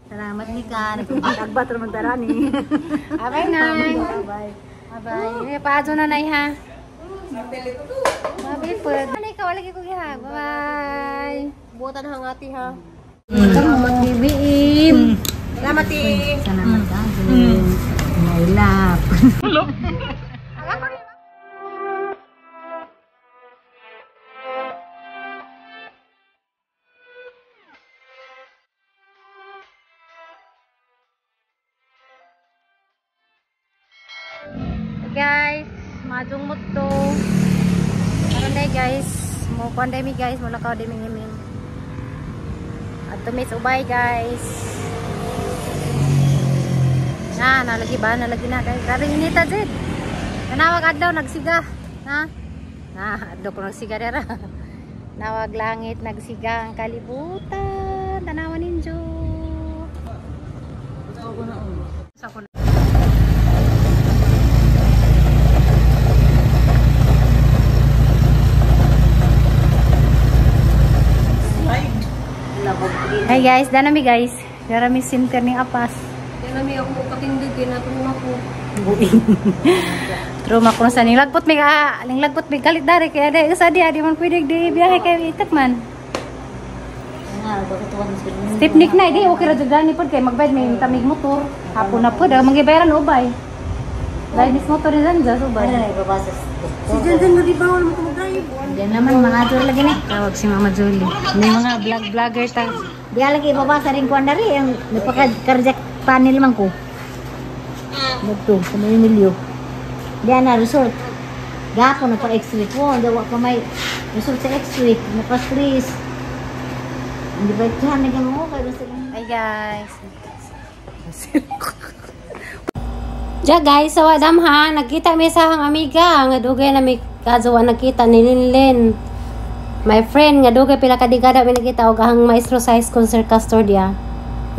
Salamat ni ka. Nagbat raman tarani. Abay, Nay. Bye. Bye-bye. Eh, paadyo na, Nay, ha? Mabili po. Nay, ka, wala ko giha. Bye-bye. Buotan hangati ha. Salamat, BBM. Salamat eh. Salamat ka. My love. Guys, majungmot to. Karon day guys, mo kuan day mi guys, mo lakaw day mi ngamin. Adto mi sa ubay guys. Na, nalagi ba? Nalagi na guys. Grabe inita jud. Kanawag adlaw nagsiga, ha? Na, adlaw ko nagsiga dira. Nawag langit nagsiga ang kalibutan. Tanawan ninyo. Sa ko na. Hi guys, danami guys. Darami center ni Apas. Danami ako katindig kay natulong ako. Truma ko sa ning lagpot mi ka, ning lagpot mi galit dari kay ade sa di adi man pwede di biyahe kay itak man. Stepnick na di okay ra jud gani pod kay magbayad may tamig motor. Hapon na pod, magibayaran ubay. Dahil mis motor ni Zanja ubay. Si Janjan mo di ba wala mo mag-drive? Diyan naman mga tour lagi ni. Tawag si Mama Julie. May mga vlog-vlogger ta. Di lagi ibabasa rin ko andari ang napaka-cardiac panel man ko. Dito, sa may milyo. Di na result. Gapon na pa x-ray ko, dawa pa may result sa x-ray, napa-stress. Hindi ba ito naging mo kay gusto lang. Hi guys. Ja guys, so adam ha, nagkita mi sa hang amiga nga dugay na mi kazuwa nagkita ni Linlin. My friend nga dugay pila ka dekada mi nagkita og ang maestro sa high school Sir Castor dia.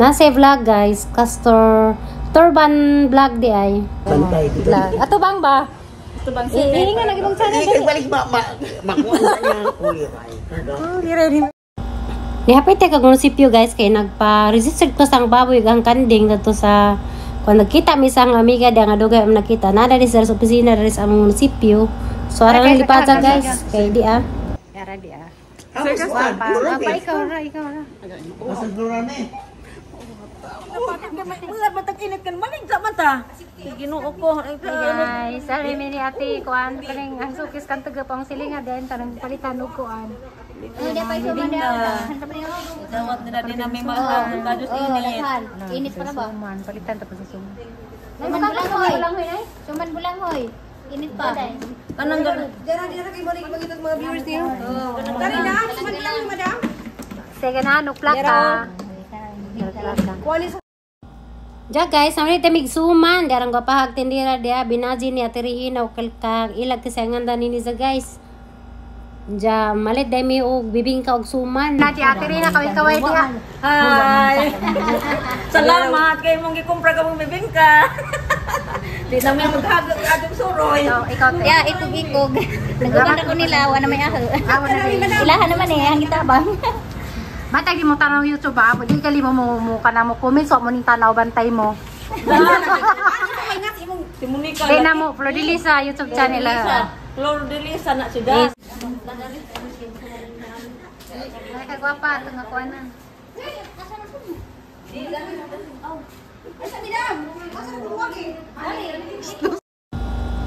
Nasa vlog guys, Castor Turban vlog di ay. Bantay dito. Vlog. Ato bang ba? Ato bang Eh, nga nagibong channel Ay, balik ba makuha niya kuya. Nihapit kag munisipyo guys kay nagpa-register ko sang baboy ang kanding dadto sa kung nagkita mi sa ang amiga di nga dugay am nakita nada di sa opisina diri sa among munisipyo. So ara lang lipata guys kay di ah. Ara di ah. Sir Castor, Pa ikaw ra, ikaw ra. Basta duran eh. Mga batag init kan malig sa mata. Ginoo ko. Hi guys, ari mi ni ate kuan kaning ang sukis kan taga pang silinga din tanang palitan og kuan. Dawat nila din namin mga kadus init. Init pa na ba? Suman, palitan tapos sa suman. Suman bulang hoy. Suman bulang hoy. Init pa. Kanang ganun. Sige na, no plaka. Ja guys, amri tamig suman, darang gapahag tindira dia binaji ni Ate Rihina og kalkang ilag kasi ang ganda nini sa guys. Ja, malit dai mi og bibingka og suman. Nati Ate Rihina kaway-kaway diha. Hi. Salamat kay mong gikumpra ka mong bibingka. Di namin maghagag adong suroy. Ikaw te. Ya, ikog-ikog. Naguban ako nila, wala may aho. Ilahan naman eh, ang gitabang. Batay di mo tanaw YouTube ba? Di kali mo mo kana mo comment so mo ning tanaw bantay mo. Si Monica. Di na mo Flor de Lisa YouTube channel. Ah. Flor de Lisa na si Da. Ay kagwapa ato nga kuan na.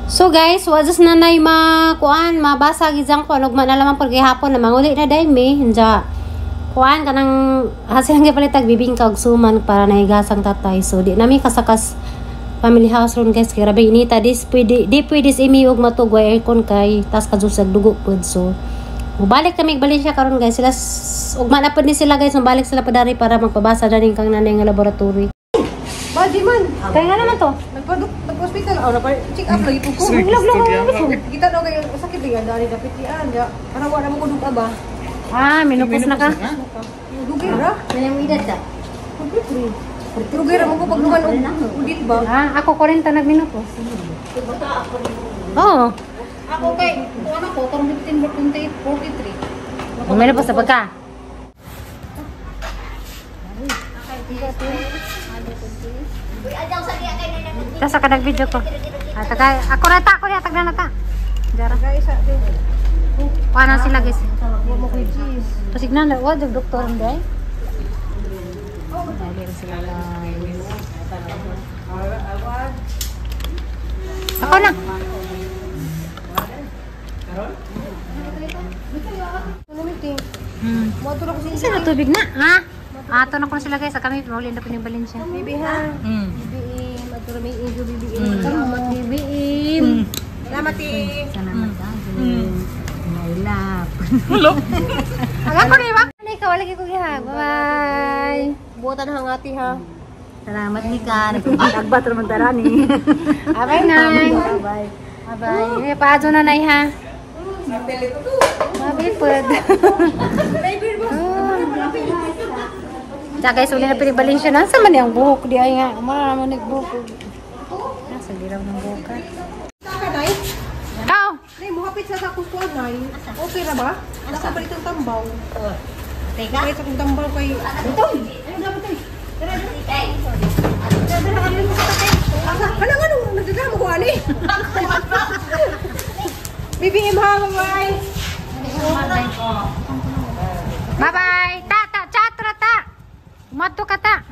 So guys, wa just nanay makuan, mabasa gizang ko ug manalaman pag gihapon na manguli na dai mi. Hinja. Kuan kanang hasil ang gipalitag bibingka og suman para nahigasang tatay. So di nami kasakas family house ron guys kay grabe inita dis pwede di pwede sa imi og matug way aircon kay tas kadusag dugo pud. So mobalik kami Valencia karon guys sila ugma na pud ni sila guys mobalik sila padari para magpabasa daning kang nanay nga laboratory. Ba, di man. Kaya nga naman to. Nagpa-hospital. Oh, nagpa-check up lagi po ko. Log. Kita daw kayo, sakit din yan. Dali dapat yan. Ya. Para wala mo ko duga ba? Ah, minupos na ka. Dugay ra. May edad ka? 43. Dugay ra mo ko pagduman og udit ba? Ah, ako 40 nagminupos. Oo. Ako kay, kung ano ko, karong 15 28, 43. Minupos na pagka. Tasa ka nag-video ko. Ah, tagay. Ako na ta, ako na tagna na ta. Jara. Kuha na sila, guys. Pasignan na, wa doktor ang day. Sila, guys. Ako na. Isa na tubig na, ha? Ato na ko na sila, guys. Kami, mauli na po yung Valencia. Bibi ha. BBM. Ato may injo BBM. Salamat BBM. Salamat eh. Salamat ka. Nailap. Aga ko na ba? Ikaw, lagi ko giha. Bye-bye. Buotan na hangati ha. Salamat Mika. Nagbat naman tarani. Bye-bye, Nay. Bye. Bye-bye. Eh, paadyo na, Nay, ha? Mabipod. Tsaka guys, uli na pinag Valencia. Nasa man yung buhok? Di ay nga. Umara naman nagbuhok. Nasa diraw ng buhok ka. Saka nay. Ikaw! Nay, muhapit sa akong kuan nay. Okay ra ba? Nasa palit ang tambaw. Teka. Palit akong tambaw kay Utoy. Ano dapat ay? Tara, tara. Tara, hala nga nung nagdadala mo ko ani. BBM ha, bye-bye. Bye-bye! Ta, ta, chat ra ta! Umadto ka ta!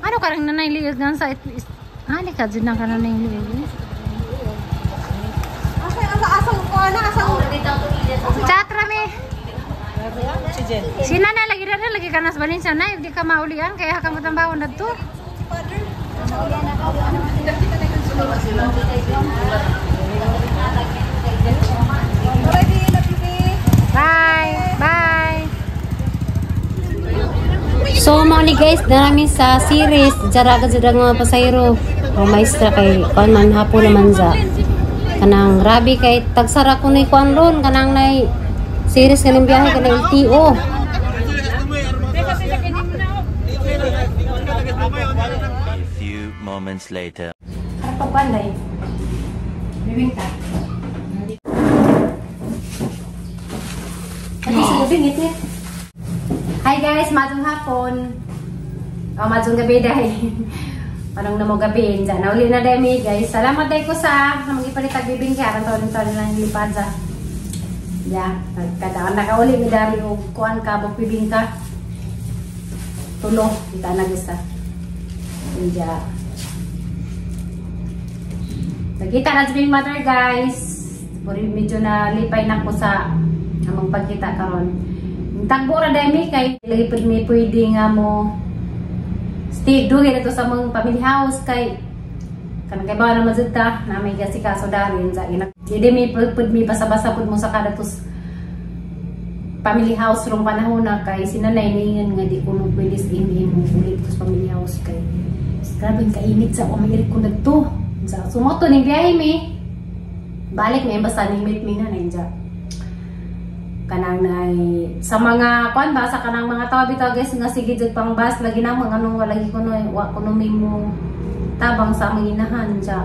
Ano karang nanay liig nga sa it? Ani ka dyan na ka nanay liig. Asa asa asa ko ana asa. Chat ra mi! Si Nana lagi na lagi ka nas Valencia na, hindi ka maulian kaya ka matambawon na to. Bye-bye, love you, Bye! Bye! So, mao ni guys, narami sa series, jara ka jud ang mga pasayro. O maestra kay kuan man hapon naman za. Kanang rabi kay tagsara ko ni kuan ron kanang nay series kaning biyahe kanang LTO. A few moments later. Pagpan day. Bibingka. Kasi sa gabi, ngit. Hi guys, madung hapon. O, madung gabi dahil. Parang na mo gabi. Diyan, nauli na dahil mi guys. Salamat dahil ko sa mga ipalit bibingka. Aron taon-taon lang lipad sa. Ya, nagkadaan nakauli mi dari og kuan ka buk bibingka. Tulo, kita na guys. Diyan. Nagkita na sa mother guys. Puri medyo na lipay na ko sa among pagkita karon. Tagbo ra dai mi kay lagi pud mi pwede nga mo stay dugay na to sa among family house kay kanang kay ba naman jud ta na may kasi kaso darin sa ina. Di mi pud mi basa-basa pud mo sa kada tos family house rong panahon na kay sinanay niingon nga di kuno pwede sa imi mo ulit sa family house kay grabe kainit sa umiirik ko nagto. So mo to ning biyahe mi. Balik mi basta ning meet mi na ninja. Kanang nay sa mga kuan ba sa kanang mga tao bitaw guys nga sige jud pang bus lagi na mga anong wala lagi kuno wa kuno mi mo tabang sa among inahan ja.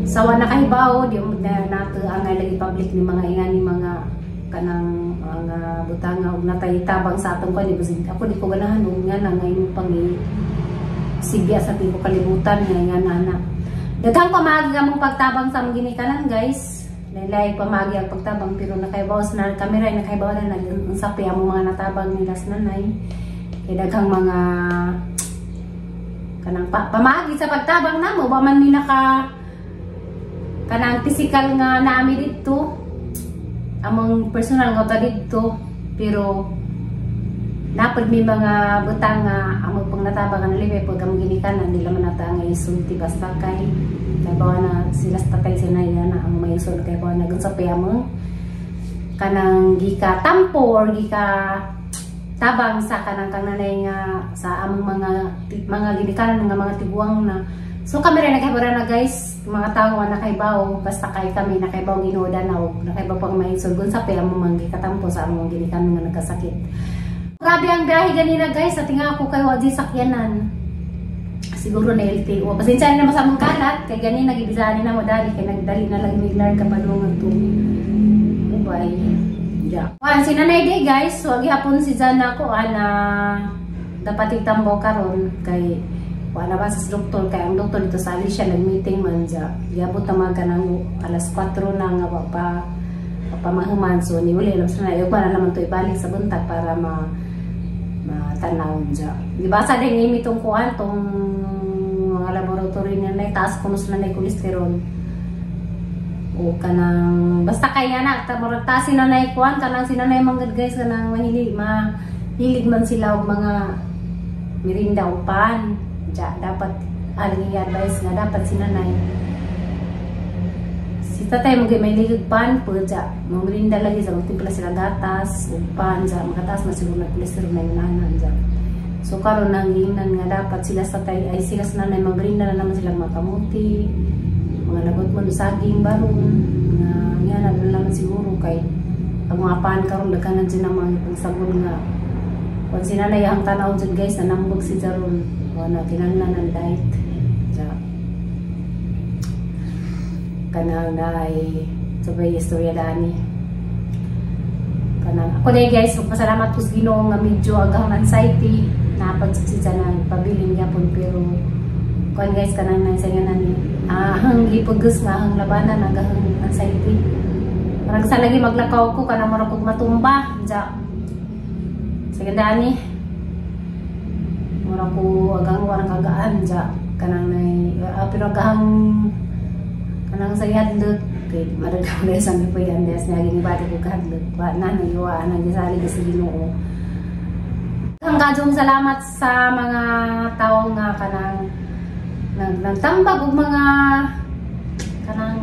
Sa wa nakahibaw di mo na nato angay lagi public ni mga ingani mga kanang mga butanga og natay tabang sa atong kuan di ako di ko ganahan og nga na ngayon pang sigya sa tibo kalibutan nga nga nana. Daghang pamagi ang mong pagtabang sa among ginikanan guys. Laylay pamagi ang pagtabang pero nakaibaw sa na kamera nakaibaw na nag-unsapi ang mga natabang nila sa nanay. Kay daghang mga kanang pamagi sa pagtabang namo ba man ni naka kanang physical nga naami didto among personal nga ta didto pero napod may mga butang nga among pang natabang nga nalipay pag among ginikanan nila man nata nga isulti basta kay bawa na sila sa tatay sinaya na ang may isul kay bawa na gunsa pa among kanang gika tampo or gika tabang sa kanang kananay nga sa among mga ginikanan nga mga tiguang na. So kami rin nakaibara na guys, mga tao nga nakaibaw basta kay kami nakaibaw Ginoo na og nakaibaw pang may isul gunsa pa among mga gikatampo sa among ginikanan nga nagkasakit. Grabe ang biyahe ganina guys, sa tinga ako kayo di sakyanan. Siguro na LTO. Pasensya na naman sa among kalat, kay ganina gibisaan na mo dali kay nagdali na lang miglar kapadungan to. Ubay. Yeah. Wan si Nanay day guys, so gihapon si Jana ko ana Dapat itambaw karon kay wala ba sa doktor, kay ang doktor dito sa Alicia nag-meeting man dya. Giabot na mga kanang alas 4 na nga wa pa pamahuman. So niuli lang sa na na naman to ibalik sa buntag para matanaw dya. Gibasa din ni itong kuan tong mga laboratory niya na taas kuno sila na kolesterol. O kanang basta kaya na murag taas sila na kuan kanang sila na manggad guys, kanang mahilig mahilig man sila og mga merinda o pan. Diya, dapat ang i-advise nga dapat si nanay, si tatay mo may ligag pan po dya, merinda lagi sa magtimpla sila gatas o pan dya, makataas man siguro na kolesterol na yung dya. So karon nang giingnan nga dapat sila sa tay ay sila sa nanay magrinda na naman sila mga kamuti, mga lagot mo saging baron nga nga na naman siguro kay ang mga pan karon daghanan dyan ang mga pagsagol nga kung si nanay ang tanaw dyan guys na nambog si Jaron wala kinahanglan ng diet dya. Kanang naay sabay istorya dani kanang ako na guys, magpasalamat ko sa Ginoo nga medyo agahong anxiety napagsisidya na pabilin gyapon, pero kuan guys kanang nang sa nga ni ahang gipugos nga ahang labanan agahang anxiety. Parang sa lagi maglakaw ko kanang murag kog matumba dya sa ganda ni murag ko agang warang kagaan dya kanang nay pero agahang kanang sa ihadlok kay madagdag na sa mi po yan des niya ginibati ko kahadlok wa na nang nang gisalig sa Ginoo. Ang kajong salamat sa mga tao nga kanang nagtambag og mga kanang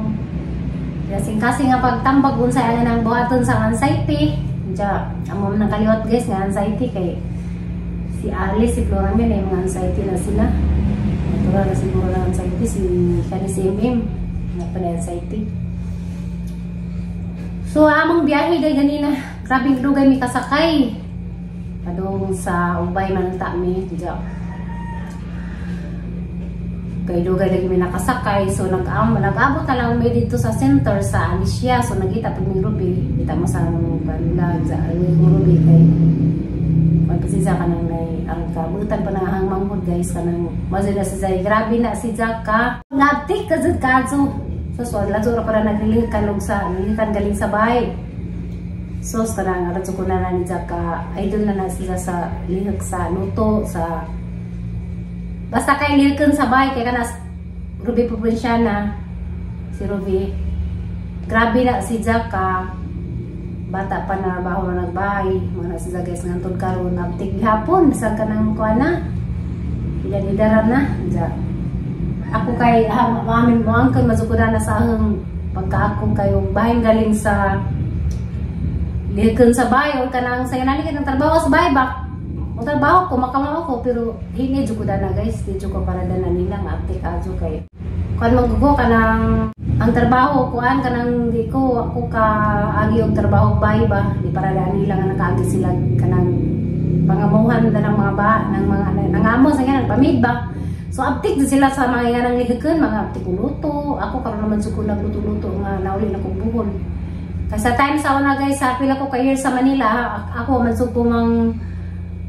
kasing-kasing nga pagtambag unsa ang nang buhaton sa anxiety. Diya, amo man nang kaliwat guys nga anxiety kay si Alice, si Floramin ay mga anxiety na sila. Natural na siguro na anxiety si kani si MM na pa na anxiety. So among biyahe day ganina, grabing dugay mi kasakay. Padung sa Ubay man ta mi diya. Kay dugay lagi mi nakasakay, so nag-abot na lang mi dito sa center sa Alicia. So nagita pud mi Ruby, kita mo sa kanila sa Ruby kay pagpasisa ka nang nay ang kabutan pa na ang manghod guys kanang mazil na si Zay, grabe na si Jack ka. Nabtik ka jud kadto. So so ladyo ra para naglilikan og sa nililikan galing sa bahay. So kanang aradyo ko na ni Jack ka idol na na sila sa lihok sa luto sa basta kay lilikan sa bahay kay kana Ruby probinsyana si Ruby. Grabe na si Jack ka bata pa na trabaho na nagbahay mga na si Jack guys ngantod karon nabtik gihapon bisag kanang kuan na idaran na Jack. Ako kay amin mo angkon masukudan na sa ahang pagka ako kayo bahin galing sa likan sa bahay or kanang sa nani kanang trabaho sa bahay ba o trabaho ko makamao ko pero hindi jud ko dana guys, di jud ko para dana nila nga aptik adyo kay kuan magugo kanang ang trabaho kuan kanang di ko ako ka agi og trabaho bahay ba di para dana nila nga nakaagi sila kanang pangamuhan na ng mga ba ng mga nangamo sa ganang pamid ba. So aptik din sila sa mga yanang lihikan, mga aptik luto. Ako karon naman jud ko nagluto-luto nga nauli na kong buhol. Kasi sa time sa una guys, sa pila ko ka years sa Manila, ako man jud ko mang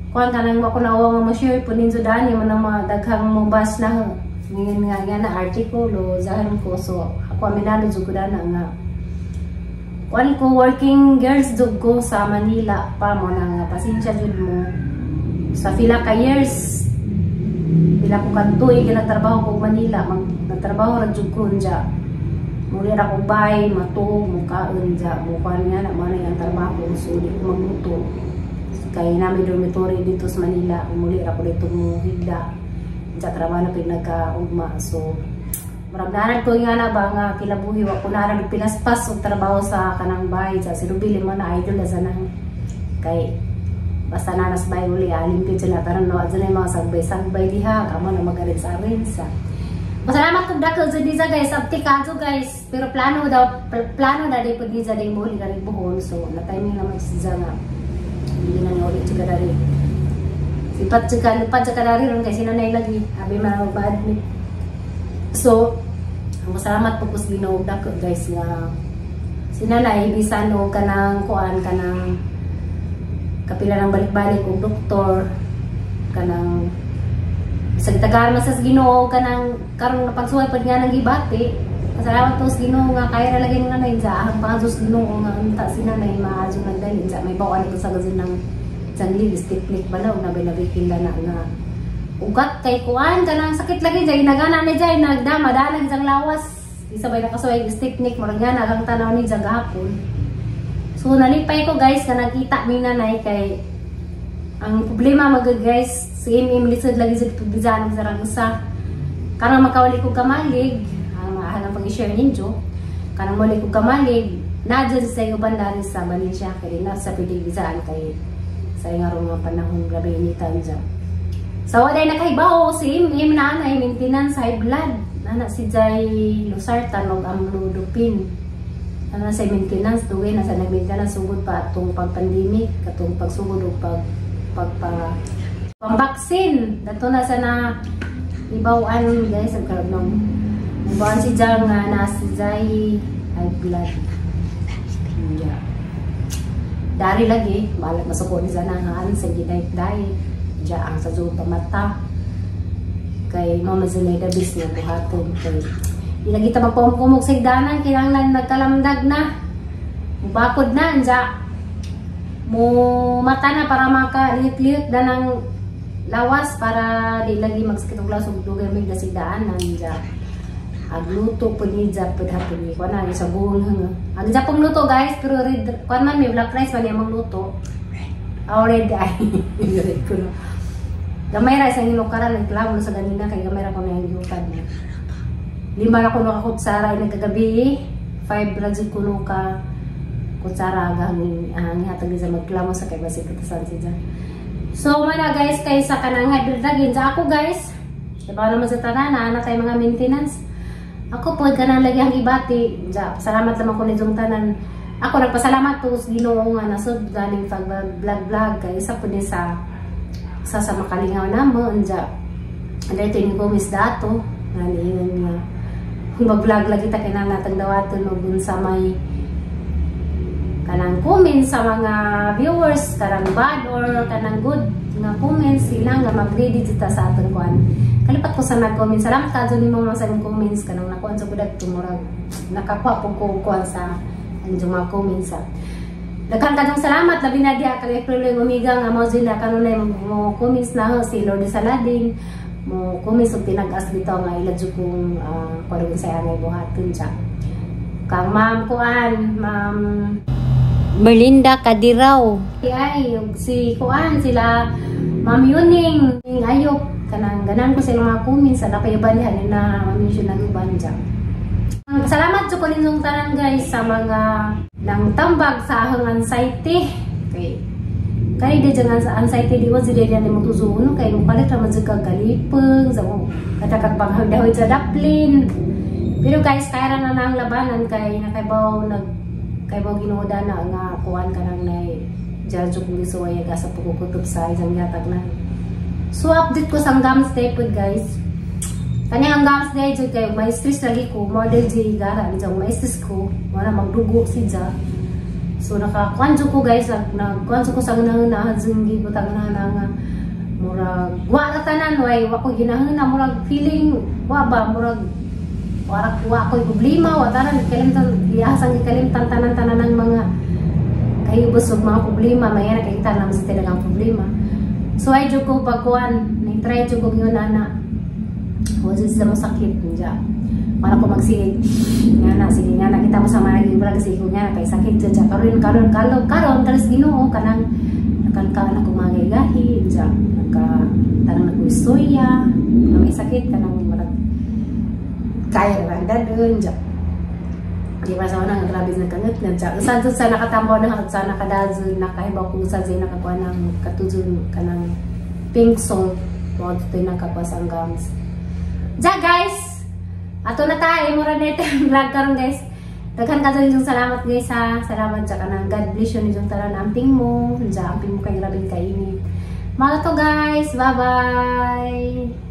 kuan kanang ako na nga mo share po ninyo dani man ang mga daghang mo bas na ngayon nga nga na article o zahan ko. So ako aminado jud ko dana nga kuan ko working girls jud ko sa Manila pa mo na nga pasensya jud mo sa pila ka years. Pila ko kantuig nagtrabaho ko Manila, nagtrabaho ra jud ko unja. Muli ra ko bay, matuog, mukaon ja, mukuan nga na mo na ang trabaho, so di ko magluto. Kay nami dormitory dito sa Manila, muli ra ko dito mo higda. Unja trabaho na pig nagkaugma. So murag narad ko nga na ba nga kilabuhi wa ko narad pilaspas og trabaho sa kanang bahay sa si Ruby lima na idol na sa nang kay basta nanas bay uli alimpid sila taran no adyan mga sagbay-sagbay diha kamo na magalit sa amin sa masalamat kog dako sa diza guys apti kadto guys pero plano daw plano na di pud diza day mo uli buhol so na timing naman si diza nga hindi na niya ulit siya dari sipat siya lupad siya dari ron kay sinanay lagi abi man magba-admit. So masalamat po ko sa Ginoo dako guys nga sinanay bisan og kanang kuan kanang kapila ng balik-balik og doktor Kanang bisag tagaan man sa Ginoo, kanang karon napagsuway pud nga nang gibati. Pasalamat to sa Ginoo nga kaya ra lagi ng nanay sa ahang pangadto sa Ginoo nga unta si nanay maadyo nagdali sa may bawaan ito sa gazin ng sangli stipnik balaw na binabikin na nga ugat kay kuan kanang sakit lagi jay nagana ni jay nagdama dalag jang lawas isabay nakasuway stipnik murag nga nagang tanaw ni jay gahapon. So nalipay ko guys nga nagkita mi nanay kay ang problema magud guys si MM lisod lagi sa pagbisan sa Saragosa karong makawali ko kamalig ang maahalang pag-share ninyo kanang muli ko kamalig na dyan sa uban dali sa Valencia kay na sa pidigbisaan kay sa ingarong nga panahon grabe initan dyan. So waday nakahibaw si MM na anay maintenance high blood nana si Jay Losartan og amlodipine ana sa maintenance dugay na sa nag-maintenance sugod pa atong pag-pandemic katong pagsugod og pag pag-vaccine dato na sa na ibawan guys ang karon ibawan si Jay nga na si Jay high blood. Yeah. Dari lagi balag masuko ni sana nga sa diet diet diya ang sa zupa mata kay Mama Zenaida bis nga buhaton kay di lagi ta magpumkumog sa higdanan kinahanglan nagkalamdag na mubakod na anja mo mata na para makalihit-lihit na ng lawas para di lagi magsakit og lawas ug dugay may dasigdaan anja agluto pud ni ja pud hapon ni kuan na sa buong hanga ang ja pong luto guys pero red kuan man may black rice man imong luto red ay red ko no. Gamay ra isang inukaran nagklamo sa ganina kay gamay ra ko na yung yutad na. 5 ra ko nakakutsara ay nagkagabi 5 ra jud kuno ka kutsara ang hatag sa magklamo sa kay basi katasan siya. So mana guys kay sa kanang hybrid lagi sa ako guys. Diba naman sa tanan na tayo mga maintenance. Ako po kanang lagi ang ibati. Ja, salamat naman ko nitong tanan. Ako nagpasalamat to sa Ginoo nga nasud ganing pag vlog vlog kay isa pud ni sa makalingaw namo anja. Anday to ni ko miss dato nga niingon nga mag-vlog lagi ta kinahanglan natang dawaton og unsa may kanang comments sa mga viewers kanang bad or kanang good nga comments sila nga mag-ready dito sa atong kuan. Kalipat ko sa nag-comment. Salamat ka dyan nimo mga sa imong comments kanang nakuan sa kudag tumurag nakakuha po ko kuan sa ang mga comments sa. Daghan kadtong salamat labi na diha kay April Omega nga mao sila kanunay mo comments na ho si Lord Saladin mo comments og tinag-as bitaw nga ila jud kong kuan sa angay buhaton siya. Kang ma'am kuan, ma'am Merlinda Kadiraw. Ay, ug si kuan sila Ma'am Yuning ayok kanang ganan ko sila mga comments sa napayuban diha na ma-mention na uban diya. Salamat jud ko ninyong tanan guys sa mga nang tambag sa ahong anxiety. Okay. Kay di dyan sa anxiety di wa jud diyan nimo tuzuon kay mo palit ra man jud kag kalipeng sa mo kada kag panghaw sa daplin. Pero guys, kaya ra na nang labanan kay nakaybaw nag kay baw Ginoo na nga kuan kanang nay judge kung gisuway ga sa pagkukutob sa isang yatag na. So update ko sa gums day pud guys. Kani ang gums day jud kay may stress lagi ko, model J gara jud may stress ko, wala magdugo si ja. So nakakuan jud ko guys, nagkuan jud ko sa ganahan jud gibutang na nga murag wa ra tanan way wa ko ginahana murag feeling wa ba murag wara wa ko'y problema wa tanan kalimtan iyasang gikalimtan tanan-tanan ng mga kahibos og mga problema may na kay tanan sa talagang problema. So ay jud ko pagkuan ni try jud ko yun ana wa jud sa masakit nja para ko magsigig nga na sige nga nakita mo sa mga naging sige ko nga kay sakit jud karon karon karon karon kalos Ginoo kanang nakalka na ko mga gahi nja nagka tanang nagwistorya nga may sakit kanang marag kaya na dadun dyan. Di ba sa unang grabe na kangat na dyan. Saan sa nakatambaw na sa nakadazon, nakahibaw kung saan sa'yo nakakuha ng katuzon ka ng pink salt. Mga ito'y nakakuha sa gums. Diyan guys! Ato na tayo. Mura na ito yung vlog karon guys. Daghan ka dyan yung salamat guys ha. Salamat dyan ka ng God bless you yung taran. Amping mo. Diyan, amping mo kay grabing kainit. Mga to guys. Bye-bye!